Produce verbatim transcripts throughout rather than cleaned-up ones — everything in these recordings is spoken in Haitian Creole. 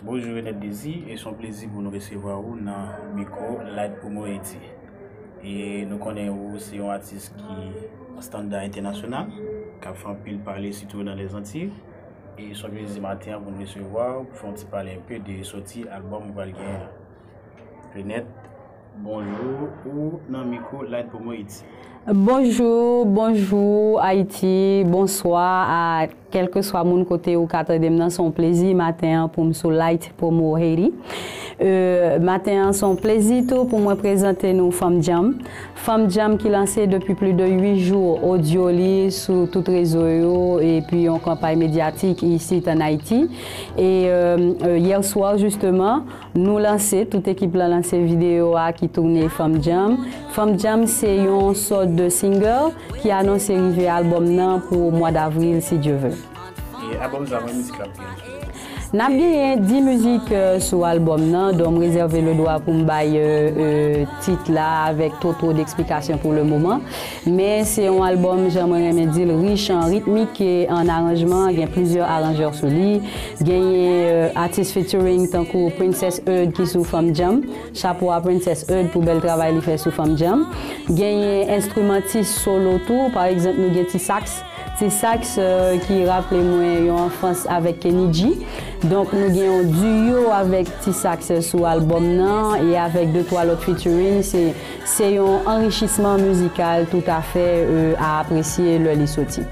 Bonjou Renette Désir, e se yon plezi pou nou resevwa ou nan mikwo Light Promo Haiti. E nou konnen ou se yon atis ki estanda entènasyonal, k ap fè anpil pale sitou nan Lèzantiy. E se yon plezi maten an pou nou resevwa ou, pou fè yon ti pale enpe de sòti albòm ou pral genyen an. Renette, bonjou, ou nan mikwo Light Promo Haiti. Bonjou, bonjou Ayiti, bonswa a kèlkeswa moun kote ou ka tande m nan, se yon plezi maten an pou m sou Light Promo Haiti. Euh, maten an se yon plezi tou pou mwen prezante nou Fanm Djanm. Fanm Djanm ki lanse depi plis de uit jou odyo li sou tout rezo yo, epi yon kanpay medyatik isit an Ayiti. E euh, euh, yè swa, jisteman, nou lanse, tout ekip lan lanse videyo a ki tounen Fanm Djanm. Fanm Djanm se yon sòt de single ki anonse rive albòm nan pou mwa davril, si Dye ve. E albòm sa, mwen mizik la ap gen. N ap genyen dis mizik euh, sou albòm nan, donk m rezève le dwa pou m bay euh, euh, tit la avèk two two d'eksplikasyon pou le moman. Men se yon albòm, jan mwen renmen di l, rich an ritmik e an aranjman, gen plizyè aranjè sou li. Genyen euh, atis featuring tankou Princess Eud ki sou Fanm Djanm. Chapo a Princess Eud pou bèl travay li fè sou Fanm Djanm. Genyen enstrimantis solo tou, pa egzanp nou gen Ti Sax. Ti Sax euh, ki raple mwen yon anfans avèk Kenny G. Donk nou gen yon duo avèk Ti Sax sou albòm nan e avèk de twa lòt featuring. Se se yon anrichisman mizikal toutafè euh, a apresye lè li soti.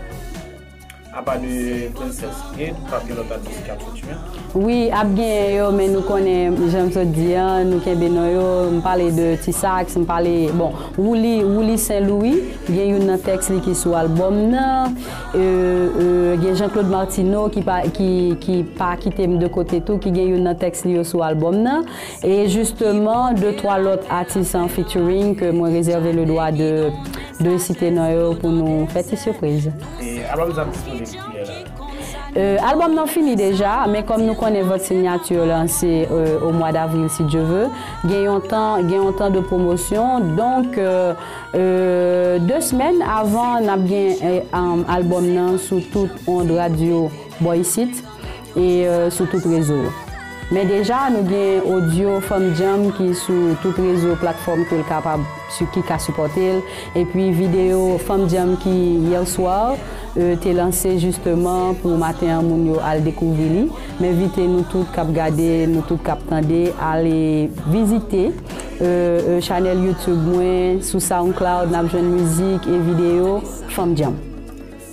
Apa de Princess Eud, p ap gen lòt atis k ap soti menm? Wi, ap genyen yo, men nou konnen, jan m sot di an, nou kenbe non yo. M pale de Ti Sax, m pale, bon, Wouli, Wouli Sen Lwi, gen youn nan tèks li ki sou albòm nan. Euh, euh, gen Jean Claude Martineau ki pa, ki, ki pa kite m de kote tou, ki gen youn nan tèks li yo sou albòm nan. E jisteman, de twa lòt atis an featuring ke mwen rezève le dwa de, de site non yo pou nou fè ti sipriz. E albòm sa ap disponib kilè la? Euh, albòm nan fini deja, men kòm nou konnen vant sinyati lanse euh, o mwa davril, si Dye ve, gen yon tan, gen yon tan de pwomosyon. Donk, euh, euh, de semèn avan, n ap gen euh, um, albòm nan sou tout ond radyo bò isit e euh, sou tout rezo yo. Men deja, nou gen odyo Fanm Djanm ki sou tout rezo, platfòm ke l kapab, sou ki ka sipòte l. Epi videyo Fanm Djanm ki yè swa euh, te lanse jisteman pou maten an moun yo al dekouvri li. M envite nou tout k ap gade, nou tout k ap tande, ale vizite euh, euh, chanèl YouTube mwen, sou SoundCloud, n ap jwenn mizik e videyo Fanm Djanm.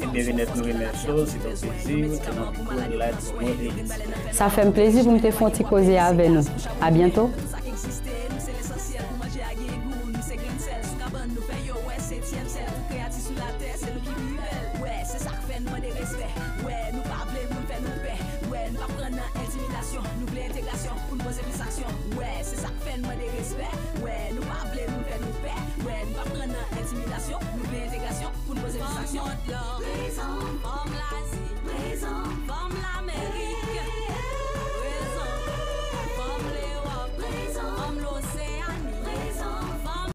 Ebyen Renette, nou remèsye w, se te yon plezi, te nan mikwo Light Promo Haiti. Sa fè m plezi pou m te fè yon ti koze avè nou. A byento.